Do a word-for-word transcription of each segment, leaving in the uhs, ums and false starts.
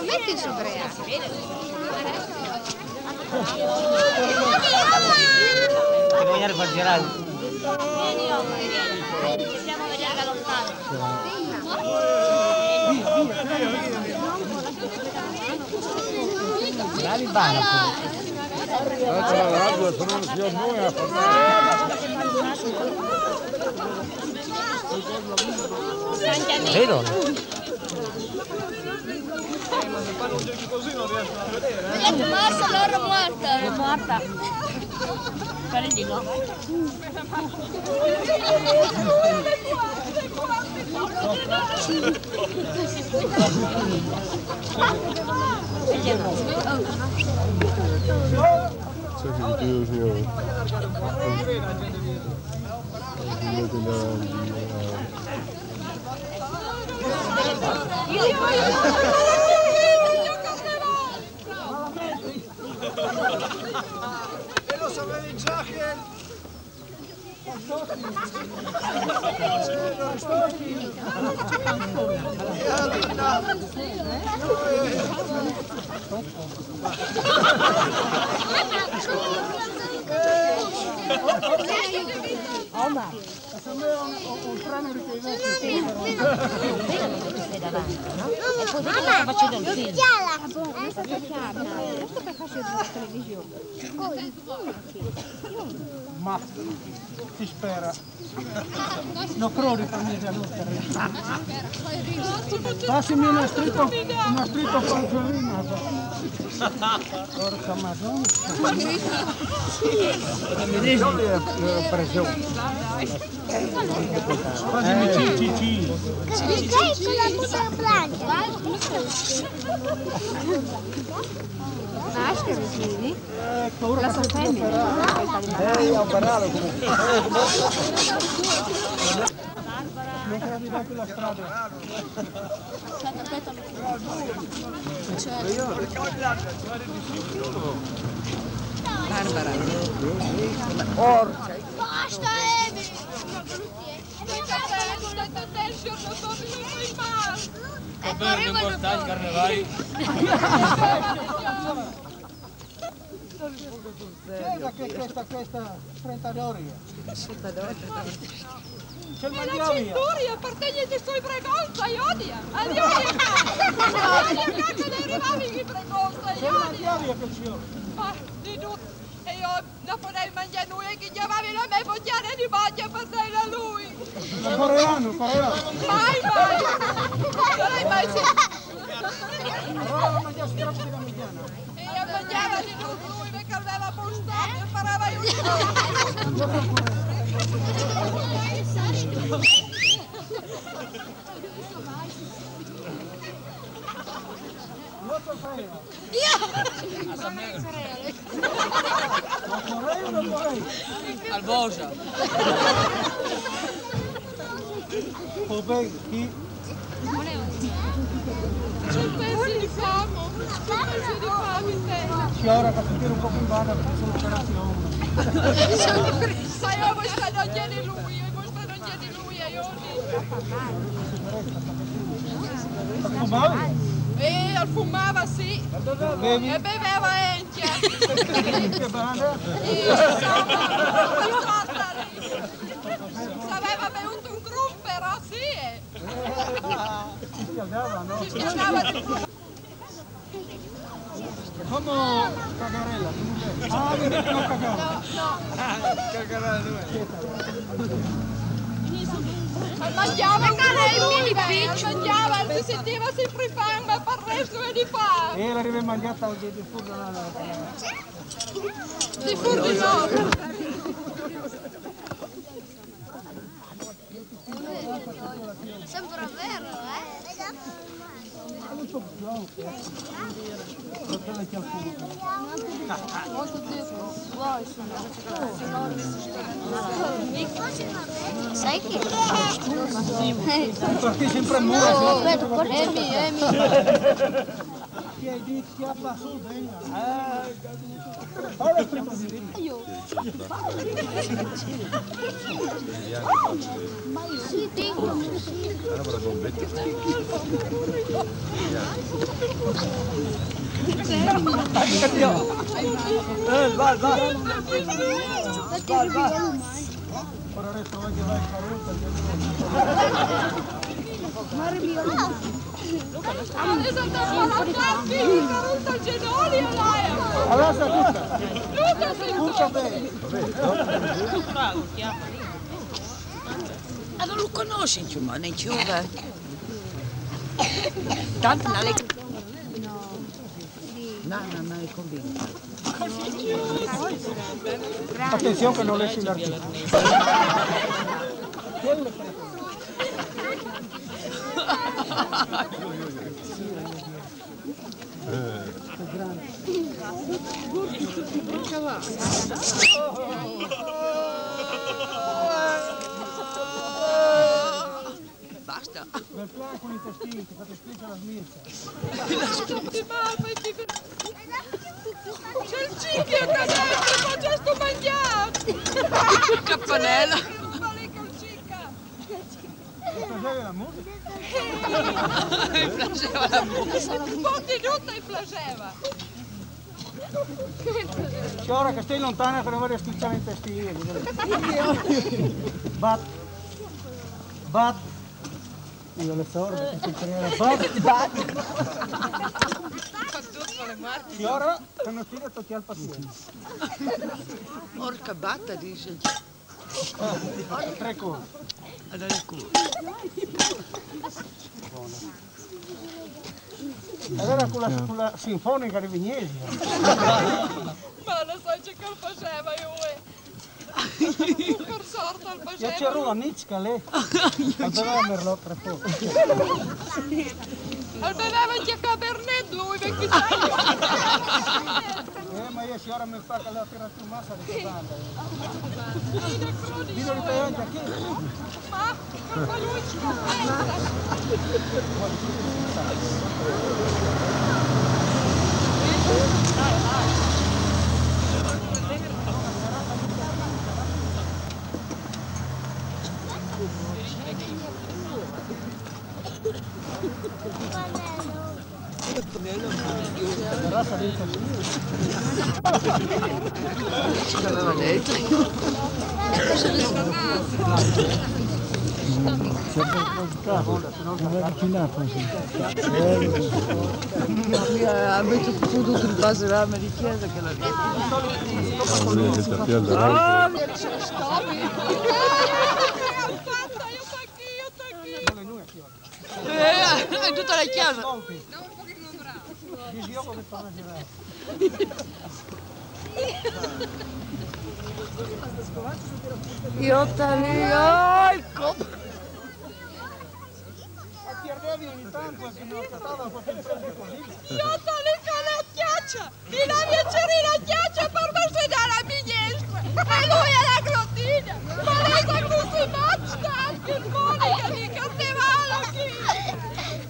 Metti il suo Andrea. Devo andare a far girare. Andiamo a vedere da lontano. Bravi Bana. Vedo. Ho detto, ma se loro è morta. È morta. Pare di no. Sai che video, signore? E lo sapevi già che... Omar, Assomiglia a un, un strano riconoscimento. Vedo che stai davanti, no? E poi vedi cosa sta facendo il film. Questo per farsi vedere la televisione. Ma si spera. Non credi per me che non... Passami uno stritto, uno stritto panzolino. Porca madonna. Io le ho preso. Quasi mi ci, ci, ci. Perché con la muta blanca? Maschera, sì. La sua femmina. Eh, io ho parlato comunque. Non credo neanche la strada. Basta, Emi! Che bello che porta il carnevale! C'è da che questa, questa trenta d'ori. C'è il La mangiaria. Cinturia appartiene ai suoi pregonza, io odia. Al dio di... Io odia che ne arrivavi i pregonza, C'è io il odia. mangiaria che ci ho. Ma di tutto. E io dopo dai mangiare nulla che chiamavi la mia bocchiere di bocchia per dare a lui. Ma coreano, coreano. Mai, mai. Non l'hai mai sentito. Allora mangiare stracci da mediana. E io mangiava di tutto, lui mi caldava bustone e parlava io di Molto coreano. Al Bosa. Popeye, chi? C'è un pezzo di famo, c'è un pezzo di fame in testa. Ci ora per sentire un po' più in vada perché sono operazione. Sai, io voglio stare oggi di lui, io voglio stare oggi di lui, aiuti. Fumavi? E al fumava, sì. Bevi? E beveva anche. Che banda? E insomma, quella fatta lì. Se aveva bevuto un grum, però sì, eh. Ci andava, no? Ci andava di più. Come cagarella, come che... Ah, mi dicono cagare. No, no. Al mangiava un grum, al mangiava, si sentiva sempre fame, ma per il resto è di fame. E la deve mangiare oggi di furto, no, no. Di furto no. Sembra vero, eh? Sai chi? Perché sempre muore. Emi, Emi. Che hai detto? Schiappa su, venga. Eh, fai la strippa di lì. Io. Sì, tengo. Eh, vai, vai. Vai, vai. Ora adesso voglio fare il saluto. Mario mio. Adesso andavo alla Giacchi, mi è caduto il genolio, dai. Adesso tutta. Luca, sei tutta bene. Ma non lo conosci, insomma, non ci vuole. Tanto la le... No, no, no, è convinto. Attenzione che non leggi l'articolo. Basta. Bel plan con i tastini, che fate spesa la smirza. Tutti male, fai schifo. C'è il cicchio che adesso fa già sto mangiato. Campanella. Che fa lì col cicca? Ti piaceva la musica? Mi piaceva la musica. Un po' di tutto mi piaceva. Signora, che stai lontana che non vado a schiacciare in testine. Bat. Bat. Io le so, ora che ti crea bat. Bat. Signora, che non ti tocchi al paziente. Porca batta, dice. Tre colpi. Allora il culo. Allora con la, con la sinfonica di Venezia. Ma non so che faceva io, eh. Per sorte al... Io c'ero a Nizca, lei. Al beveva Merlot, tre colpi. Al beveva anche Cabernet, lui, vecchio. Eh, ma io signora mi fa che la tira su massa di che banda. Vino di Peonia, chi? Ma, colpa lui, ci fa. Mira, ha messo tutto il baselame di chiesa che la... Ah, mi... Eh, è tutta la chiesa. Io te li... Oh, il colpo. A Pierdevi ogni tanto che non cantava qualche pezzo così. Io te li con la chiaccia. Ti devi essere la chiaccia per me se dà la minestra. E lui è la glottina. Ma lei sa così basta. Che buoni che mi carnevale qui.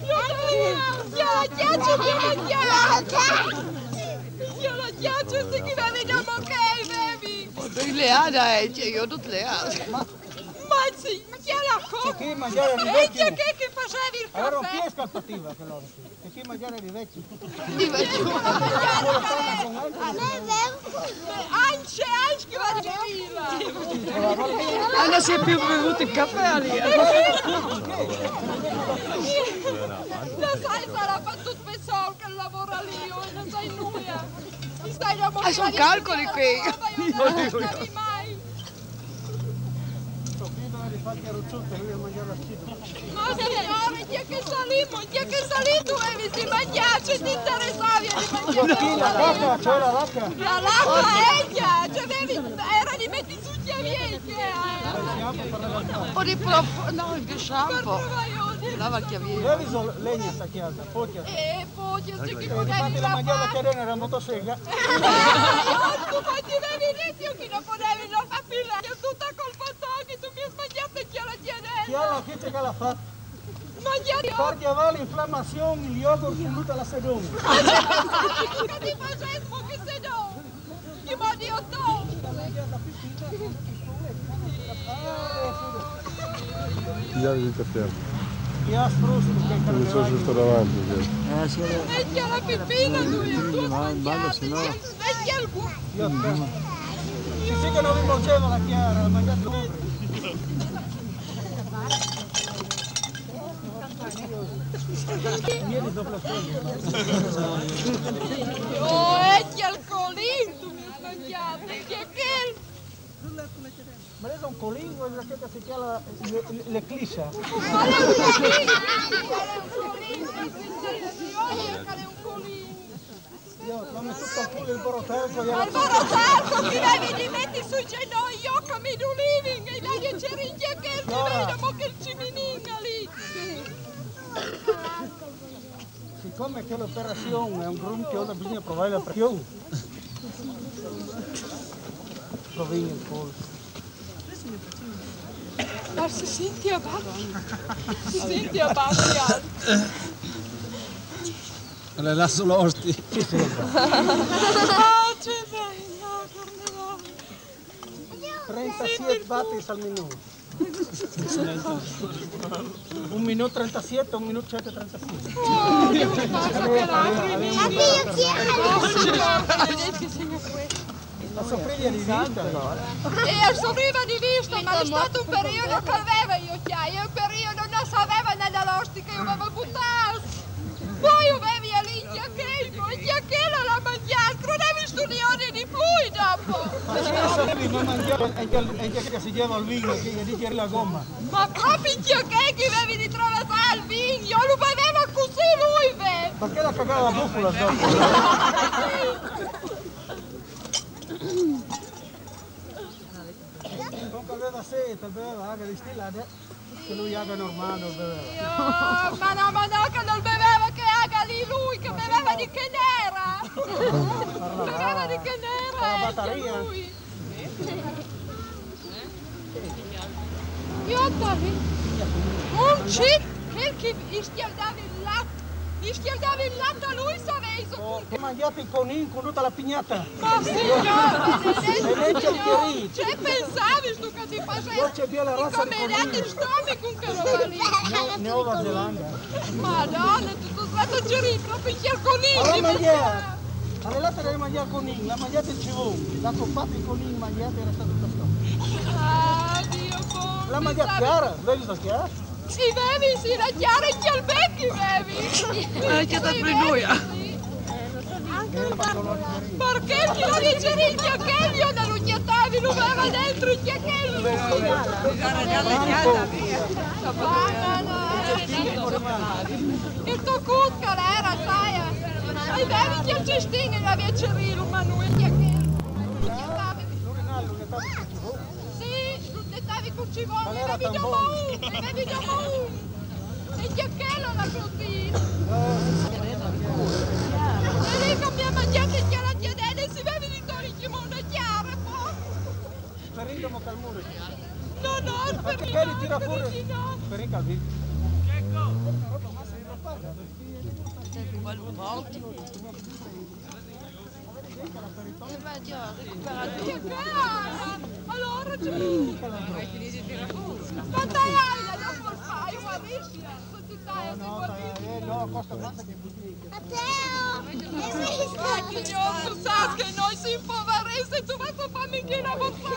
Io te li... Io la chiaccia, io la chiaccia. Io la chiaccia, se ti vedi da bocca e bevi. Dei leada, eh, cioè, io tutte leada. Ma sì, chi è la coppa? C'è chi mangiava di vecchio. Chi è che faceva il caffè? Allora non riesco a pativa che loro sì. C'è chi mangiava di vecchio. Di vecchio. Anche, anche va di viva. Ah, non si è più bevuto il caffè lì. Lo sai, sarà fatto tutto per sol che lavora lì, io non sai nulla. Mi stai da... Ah, sono calcoli quei. Io non sai mai. Sto qui dove li fa il carrozzone, lui a mangiare la schifo. Ma signore, chi è che salì, chi è che salì, tu devi si mangiare, ci ti interessavi di mangiare. Io qui la vacca, c'è la vacca. La vacca è già, cioè devi, era di metti su chiaviere. O di prof... no, il shampoo. Lava il chiaviere. Devi sol-, legna sta chiesa, pocchia. Eh, pocchia, c'è chi... Eh, non difatti la mangiava la chiarena, era motosega. Io, tu fatti vedere, io chi non potevi, non fa più, è tutta colpa tua che tu mi hai sbagliato e chi la chiarena. Chi ha la fece che l'ha fatta? Mangiare. Far cavare l'inflammazione, il yogurt con tutta la sedona. Che ti facesimo che sedona? Che modio tu? Ja, vidite, fermo. Ja, sfrusto che Non so se sto davanti. Che... Eh, sì, E c'è la pipina, lui, tu Sì, ma mangiato, se no- e c'è il gu-, io sì che non mi mordeva la chiara, ha mangiato l'ombre. Ieri dopo la storia. Oh, e c'è il colin, tu mi hai mangiato, che che Ma lei è un colin, una che si chiama le, le, le cliscia. Io ho messo tutto il culo il borotelco, io... Al borotelco ti devi di metti sui genoi, io come i living, e là che c'è ringhia che ti vedo mo che il ciminin lì. Siccome che l'operazione è un grum che ora bisogna provare la pressione. Provi il colpo. Ma si sente a batti, si sente a batti alto. Le lasso l'osti. Ah, c'è bella, carne d'oro. trentasei batti al minuto. Un minuto trentasei, un minuto centotrentasei. Oh, io mi faccio per altri minuti. La soffriglia di vita. E al soffriva di vista, ma è stato un periodo che aveva io, cioè, io un periodo non sapeva nella l'ostica, io avevo buttato. Poi io avevi a l'india che, l'india che non l'ha mangiato, non avevi studiato di più dopo. Ma io sapevo, ma mangiare è che, è che si chiama il vino, che gli dice la gomma. Ma proprio in ciò che che avevi di traversare il vino, lo beveva così lui, ve. Ma che la cagava la bufala dopo? Comunque aveva sete, beveva acqua distillata, che lui acqua normale non beveva. Io, ma no, ma no, che non beveva che acqua lì lui, che beveva di che nera. Beveva di che nera. Con la batteria. Lui. Io dai. Un chip, quel che ischialdava il latte. Ischialdava il latte a lui, sapevi. Che mangiate il conin con tutta la pignata. Ma signora, E lei c'è il chiarito. cioè pensavi tu che ti facevi? Io c'è via la razza di Come dati conin. stommi con che roba lì? Nuova Zelanda. Madonna, tu sei stato girato proprio in cercolino. Allora mangiare. Allora la mangiare conin, la mangiate il civone. La compata il conin mangiate era stato questo. Ah, Dio buono. La mangiate chiara, l'hai visto chiara? Si bevi, si la chiara e chi al becchi bevi. Eh, che da noi. Perché chi lo dice che io non lo chiatavi, lo aveva dentro il chiachello. Ma no, no, era tanto. Il tuo cucca era, sai. Ai bevi che il cestino e la via Cerrillo, ma noi il chiachello. Sì, lo dettavi con civone, bevi dopo un, bevi dopo un. E che quello la così. E lì che mi ha mangiato il chiaro chiedere se bevi di tori che mondo chiaro, po. Sperendo mo calmore. No, no, Ma che li tira fuori? Sperendo calmore. Allora, ma dai, la dopo fai, guarda, No, no, eh, no, costa basta che butti. Signor, tu sai che noi siamo poveri, se tu vai a farmi che la bocca.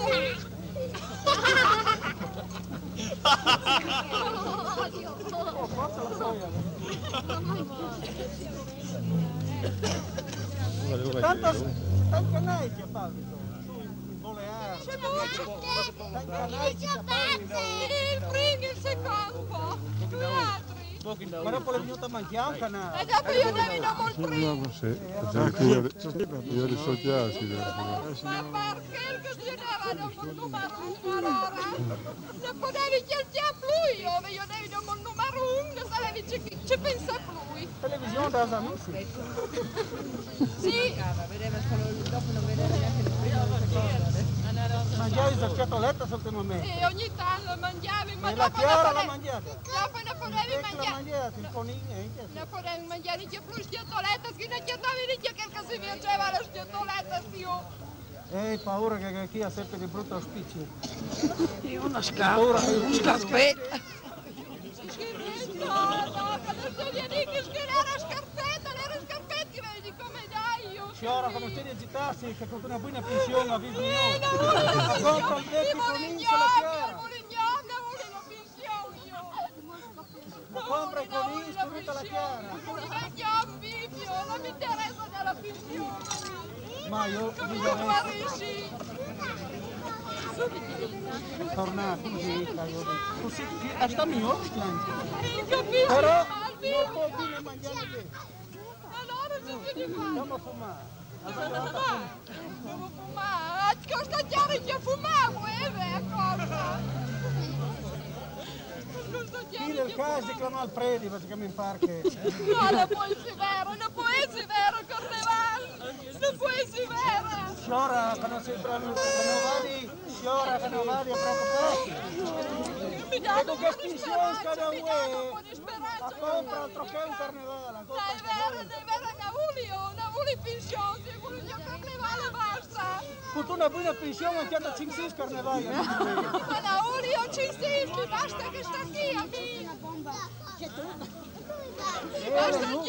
Oh, forza la soia. Tanto, tanto canai che parli, su, il bolear. Tanto canai che parli, no? Il primo, il secondo, due altri. Ma dopo l'è venuto a mangiare un canale. E dopo io devi dopo il primo. Sì, sì, io, io li so già, sì. Ma perché il che si dava dopo il numero uno allora? Non potevi chiedere a lui, io, io devi dopo il numero uno, sarebbe Ci, ci pensa lui. Televisione da Zanussi. Sì. Mangiavi la ciotoletta sotto il momento. E ogni tanto mangiavi, ma E la dopo Chiara non la potevi, mangiata. dopo non potevi Che la mangiare. mangiata, il coniglio, eh, che Non potevi mangiare che più sciotolette, che non c'erano che si piaceva la sciotoletta, io. Eh, paura che, che qui ha sempre di brutto auspicio. Io una scarpa, una scarpetta. No, no, che non c'è niente, che era scarpetta, era scarpetta, che vedi come dai io. Signora, quando c'è di agitarsi, che con una buona pensione la vivi Eh, io. no, La compra il mi debito vuole con il Inso la gnocco, Chiara. mi vuole il gnocco, mi vuole la pensione io. La compra con Inso tutta la Chiara. Mi vuole il gnocco, mi piace la pensione. Ma io Come bisogna guarisci? Tornare così, dai, io dico. Così, che- ah, sta mio, Io capisco, però ma non può più né mangiare né bere. Allora ci si fa. Andiamo a fumare. Devo fumare. Devo fumare. Cosa c'è che fumavo, eh, cosa? Cosa c'è Qui nel che caso fumavo? Clama il prete, perché mi pare che No, non può essere vero, non può essere vero, Carneval. Non può essere vero. Signora, che non si preoccupa, che non vadi, signora, che non vadi a preoccuparsi. Mi dà un po' di Educazione speranza, mi dà un po' di La speranza. Compra altro che un carnevale, la compra Dai, è vero, è vero, Naulio, Naulio pensione, vuole il mio carnevale, basta. Con una buona pensione anche a cinque carnevali. Ma Naulio ci si, basta che sta qui, amico. Basta, io,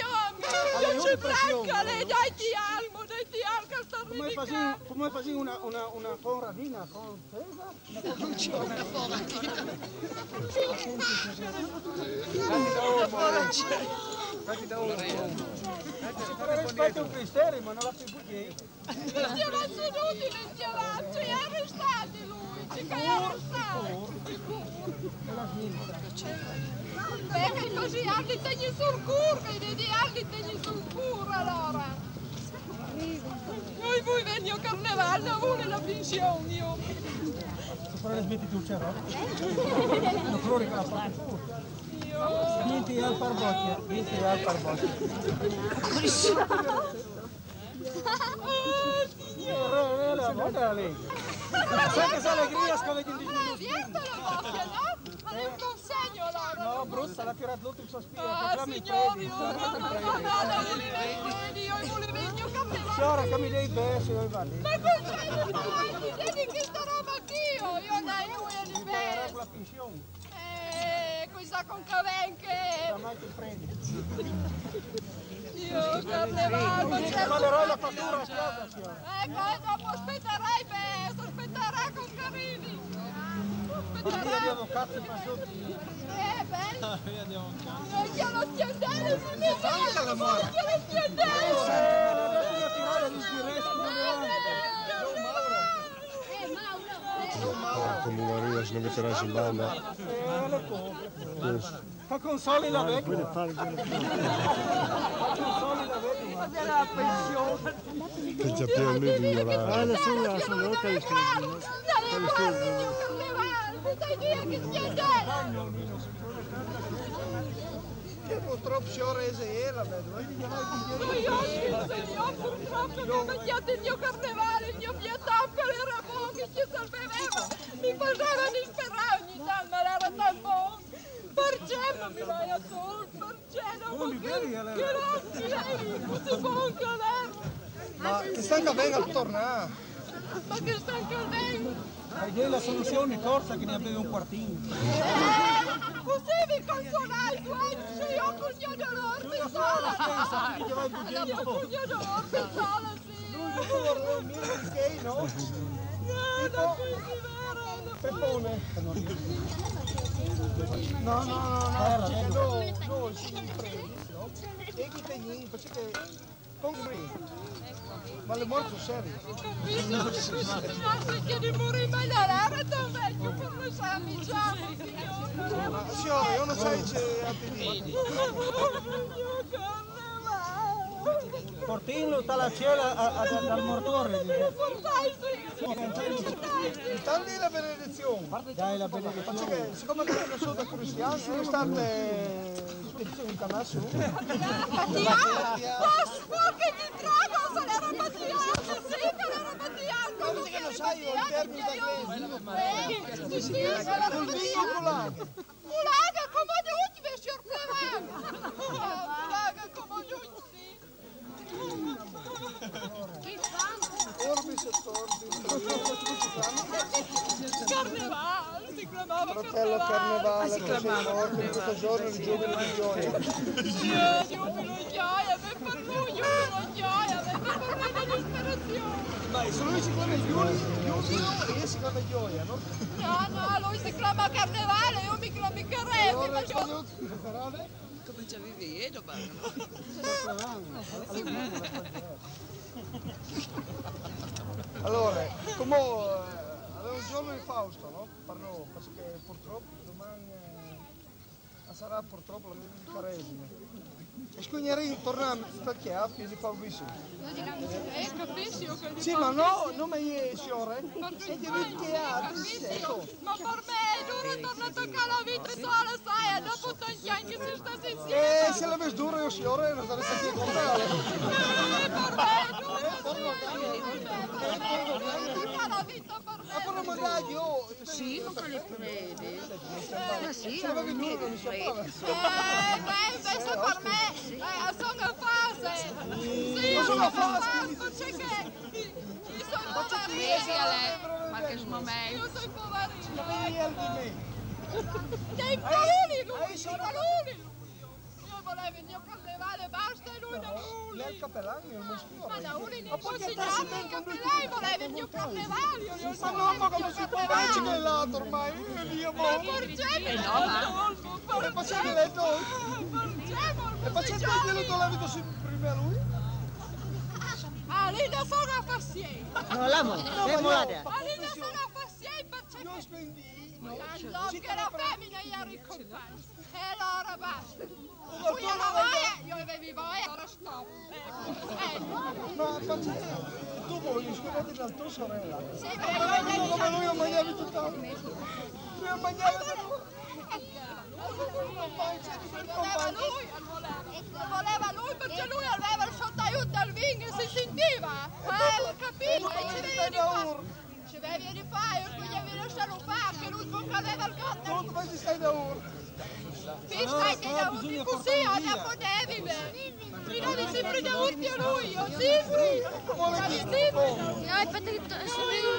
io ci branca, lei dai ti almo, dai ti alca sta Come facevi, come facevi una, una, una conradina con Rispetto un cristeri, ma non la più bugie. Ci va su tutti, ci va, ci è arrestati lui, ci è arrestati. Perché così anche tegni sul cur, che di anche tegni sul cur allora. Noi voi venio carnevale, vuole la pensione io. Però le smetti tu, c'è roba. Non crore che la fa. Niente al par bocchia, niente al par bocchia. Oh, signore. Guarda lì. Sai che allegria che avete in Allora, rientra la bocca, no? Ma è un consegno allora. No, brutta, l'ha tirato l'ultimo sospiro. Ah, Reclami il signori, prete. oh, no, no, no, volevo venire, io volevo venire, io cambiavo. Signora, cambi lei il verso, io vado. Ma cosa c'è di fare? Vedi che sta roba qui, io, io dai, lui è Imparerai libero. Con la pensione. Eh, questa con che venga. Mai che prendi. Io carnevale, Ti manderò la fattura a casa, signora. Ecco, e dopo aspetterai, beh, aspetterà con Carini. Famiglia di avvocati qua sotto. Eh, beh. Io lo schiantare, non mi fa anche la morte. Io lo schiantare. Eh, non riesco a tirare gli sghiretti, non li ho. Come una rida, se non metterà in banda. Eh, le copre. Fa consoli la vecchia. Fa consoli la vecchia. Pensa più a lui di ignorare. Guarda solo la sua bocca di scherzo. Stai via che schiantare. Che purtroppo signora Eseela, vedo, eh. Io, io, io purtroppo mi ho mangiato il mio carnevale, il mio piatto, che era buono, che ci salvava, mi faceva disperare ogni tanto, ma era tan buono. Perché non mi vai a sul, perché non? Oh, li vedi, allora? Grazie, così buono che era. Ma ti sta anche bene a tornare. Ma che sta anche bene. E la soluzione corsa che ne aveva un quartino. Così mi consolai, tu hai, se io col mio dolore, Io sono la stessa, quindi che vai bugiando un po'. Col mio dolore, pensava, sì. Lui il suo, lui il gay, no? No, non così vero. Peppone. No, no, no, no. Perché noi, noi siamo impresi, no? E chi te gli perché con me. Ma le morte serie. Perché di morire mai la rara tan vecchio per lasciarmi già, signore. Ma signore, io non so se ha finito. Mio carnevale. Portino, sta la cella a, a, dal mortore. Portai, sì. Portai, sì. Dammi la benedizione. Dai la benedizione. Perché siccome noi non siamo cristiani, sono state Ti dico che mi canasso. Patriarco! Posso che ti trovo, se l'era patriarco, sì, che l'era patriarco, perché non sai il termine da questo. Col vino o con l'acqua? Con l'acqua, come tutti, signor Clement. Con l'acqua, come tutti. Orbis et Orbis. Carnevale, si chiamava Fratello Carnevale. Carnevale, che sei morto in questo giorno, il giubilo di gioia. Sì, giubilo di gioia, ben per lui, giubilo di gioia, ben per lui la disperazione. Ma se lui si chiama Giulio, Giulio e io si chiama Gioia, no? No, no, lui si chiama Carnevale, io mi chiamo Carrese. Allora, ma io... Come ci avevi io, Barbara? Allora, come, eh, aveva un giorno di Fausto, no? Parlo, perché purtroppo domani, eh, sarà purtroppo la quaresima. E quindi eri tornando perché ha più di Fausto. Eh, capisci, ho capito. Sì, ma no, non mi è signore. Perché che ha detto. Ma per me è dura tornare a toccare la vita sola, sai, e dopo tanti anni che si sta insieme. Eh, se l'avesse dura io, signore, non sarei stato qui con te. Eh, per me è dura, sì, per me è dura toccare la vita per me. Ma pure magari io... Sì, con quelle prede. Ma sì, se l'avesse dura non mi sembrava. Eh, beh, invece per me, eh, sono fase. Sì, sono fase, c'è che... Io sono poverina. Qualche momento. Io sono poverina. Dei paloni lui, dei paloni lui. Io volevo il mio carnevale, basta, e lui da lui. Lei è il cappellano, io non scrivo. Ma da lui non si chiama, lei voleva il mio carnevale, io non... Ma no, ma come si può? Invece che l'altro ormai, io... Ma perché mi... E poi c'è che l'è tolto. E poi c'è che l'è tolto, l'ha detto sempre prima lui. Ah, lì da sono a far siei. No, l'amo, no, è molata. Ma lì da sono a far siei, perché... Io spendi. Allora che la femmina gli ha ricompensa. E allora basta. Lui aveva voglia, io avevi voglia, allora stop. Ecco. Ma perché tu vuoi scusate da tua sorella? Sì, ma io come lui non mangiavi tutto. Lui non mangiava tutto. Voleva lui, voleva lui, perché lui aveva il sottoaiuto al vin e si sentiva. Eh, ho capito, ma ci vedi qua. Ci avevi di fare, io qui avevi lasciato fare, che lui con aveva il gatto. Tutto questo stai da ora. Qui stai da ora, così, ora potevi, beh. Mi dai sempre da tutti a lui, io sempre. Dai sempre. Dai, aspetta che sono io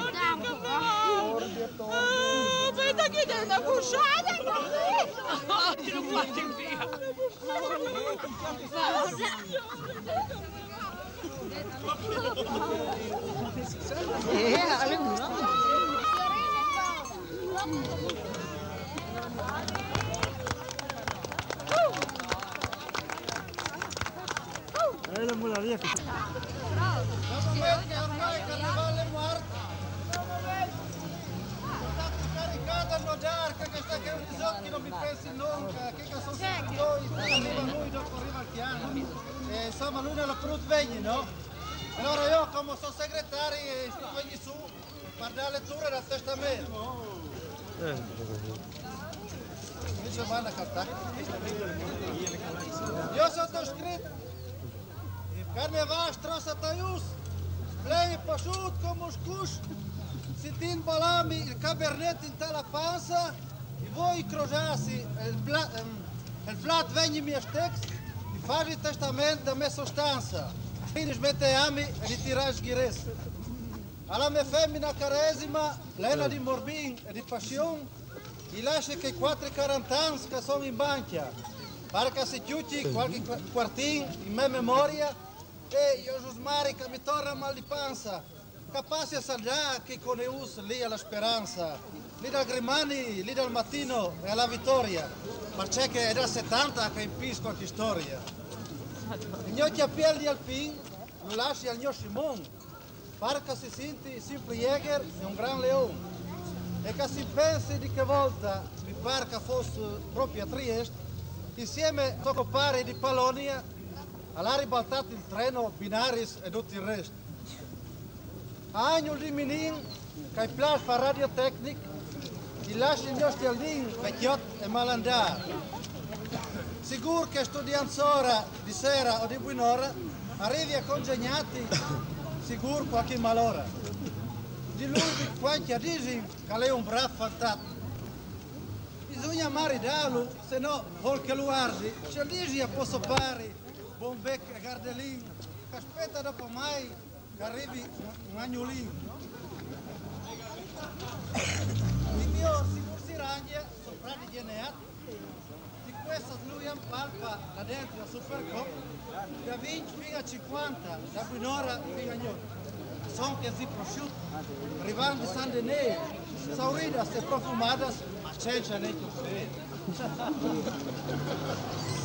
una... Ah, aspetta che c'è una cusciata, così. Ti lo fai via. Dopo me che ormai il carnevale è morto, sono stato caricata a nuotare, che sta che un disocchi non mi pensi nunca, che sono sempre due, arriva lui, dopo arriva il piano. E insomma, lui non l'ha potuto venire, no? Allora io, come sono segretario, eh, sto qua su, per dare lettura del testamento. Invece manda a cantare. Io sottoscritto, Carnevale Strozza Taius, pleni pasciut come un scus, sentint balami il cabernet in tala panza, i voi crosassi, il, pla, ehm, il plat vegni mia stex, i fasi testament da me sostanza. Quindi smette ami e di tirare sghiresse. Alla mia femmina caresima, plena di morbin e di passion, i lascia che quattro quarant'anni che sono in banca, pare che si chiuci qualche qua, quartin in me memoria, e io Giusmari che mi torna mal di panza, capace a salgiare che con Eus lì alla speranza, lì dal Grimani, lì dal mattino e alla vittoria, perché che è dal settanta che in pis qualche storia. Il mio chiappiel di alpin, lo lasci al mio Simon, pare che si senti sempre Jäger e un gran leon, e che si pensi di che volta, mi pare che fosse proprio a Trieste, insieme a sto compare di Polonia, all'ha ribaltato il treno, binaris e tutto il resto. A agnul di minin, che i plas fa radiotecnic, i lasci il mio stialdin, vecchiot e malandà. Sigur che studiant sora di sera o di buinora, arrivi a congegnati, sigur qualche malora. Di lui di qualche a disin che l'è un bravo fantat. Bisogna maridarlo, se no vol che lo ardi, se disi a posso pari, bon bec e gardelin, che aspetta dopo mai che arrivi un agnolin. Il mio sigur si rangia, sopra di Geneat, di questo lui impalpa là dentro la Supercop, da vinci fino a cinquanta, da buinora fino a gnot. Son che si prosciut, arrivando San Denè, sauridas e profumadas, ma senza neanche un pelo.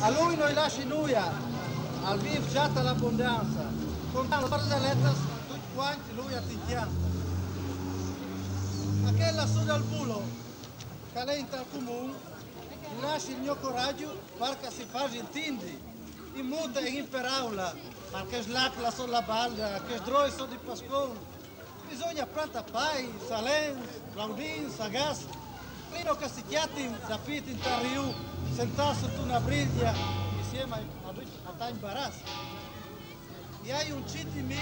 A lui noi lasci nuia, al viv già l'abbondanza, con la barzelletta, tutti quanti lui a tintian. A quella su dal bulo, che l'è in tal comune, lasci il mio coraggio, perché si fa intindi, in muta e in peraula, perché slap la sola balda, che sdroi so di Pascon, bisogna planta pai, salens, plaudins, sagas, prima che si chiatin da fit in tarriu, sentà sotto una briglia, insieme a, a, a Tagn Baras. I hai un citi mil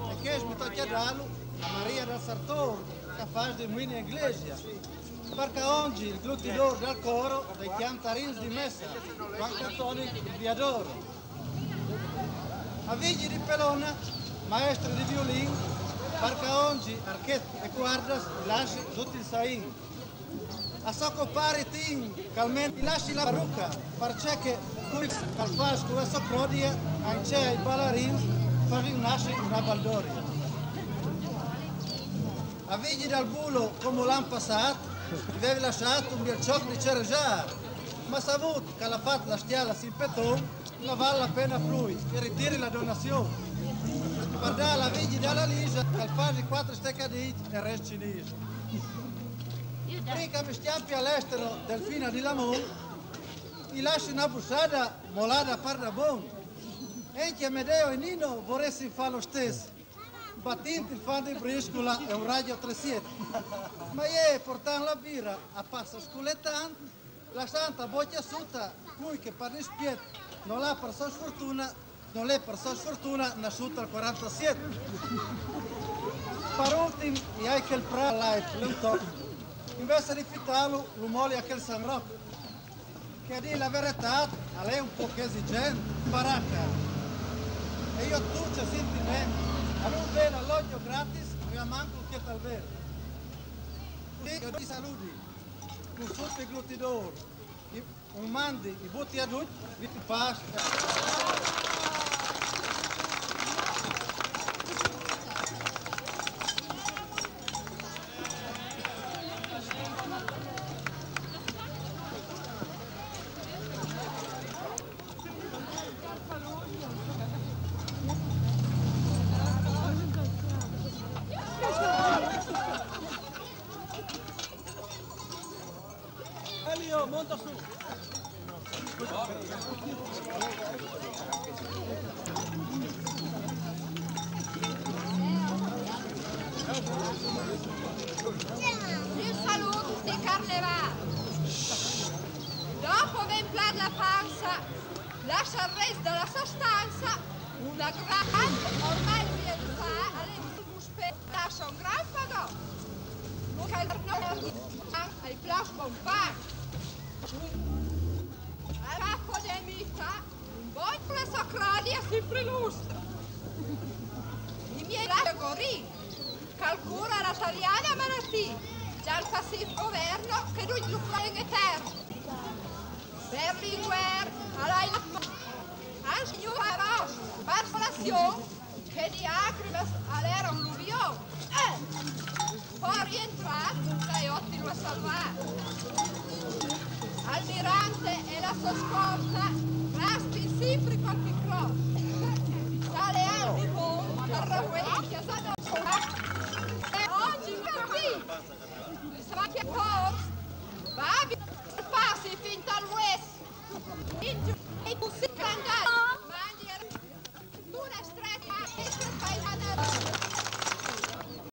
e che smuta chiadarlo a Maria dal Sartor, che fa di muina in iglesia. Perché oggi il glutidor dal coro dei chiantarins di messa, Juan Cantoni il Viadoro. A Vigi di Pelona, maestro di violin, perché oggi archet e guardas lasci tutto il sain. A so compari Tin, calmenti lasci la parrucca, perché che qui al fas con la sua crodia, anche ai ballarins, fa nasci una baldoria. A Vigi dal bulo, come l'anno passato, avevi lasciato un bel ciocco di ceregiar, ma savut che l'ha fatto la stiala sin peton, la val la pena plui e ritiri la donazione. Guarda la Vigi dalla Lisa, che al fasi quattro steccaditi e rest cinese. Prima che mi schiampi all'estero Delfina di Lamon, mi lasci una bussata molata per da bon. E che Medeo e Nino vorresti fare lo stesso. Battenti il fan di briscola e un raggio a tre siete. Ma ieri portando la birra a passa sculettante, la santa bocca sotto, cui che per rispetto non l'ha per sua sfortuna, non l'è per sua sfortuna nasciuta al quarantasette. Per ultimo, i hai che il Pride Life, invece di fitarlo, lo moli a quel San Rocco. Che a dir la verità, l'è un po' esigente, baracca. E io tu ci senti me, a non bere alloggio gratis, mi manco che tal vero. Io ti saluti, con sotto il glutidor, un mandi, i butti a tutti, vi ti passo. Elio, monta su. Un saluto di carnevale. Dopo aver plat la panza, lascia il resto della sostanza, una grande, ormai lui è fa, all'interno lascia un gran pagò. Che al nord ai plas compagni. A capo de mita, un bon la sua crodia sempre lustra. I miei lascia gorì, calcura la taliana malattia, già il passivo governo che lui lo fa in eterno. Berlinguer, alla il al signor Aros, per solazione, che di lacrime all'era un luvione. Eh! Poi rientrato, dai otti lo salvà. Almirante e la sua scorta, raspi sempre qualche croce.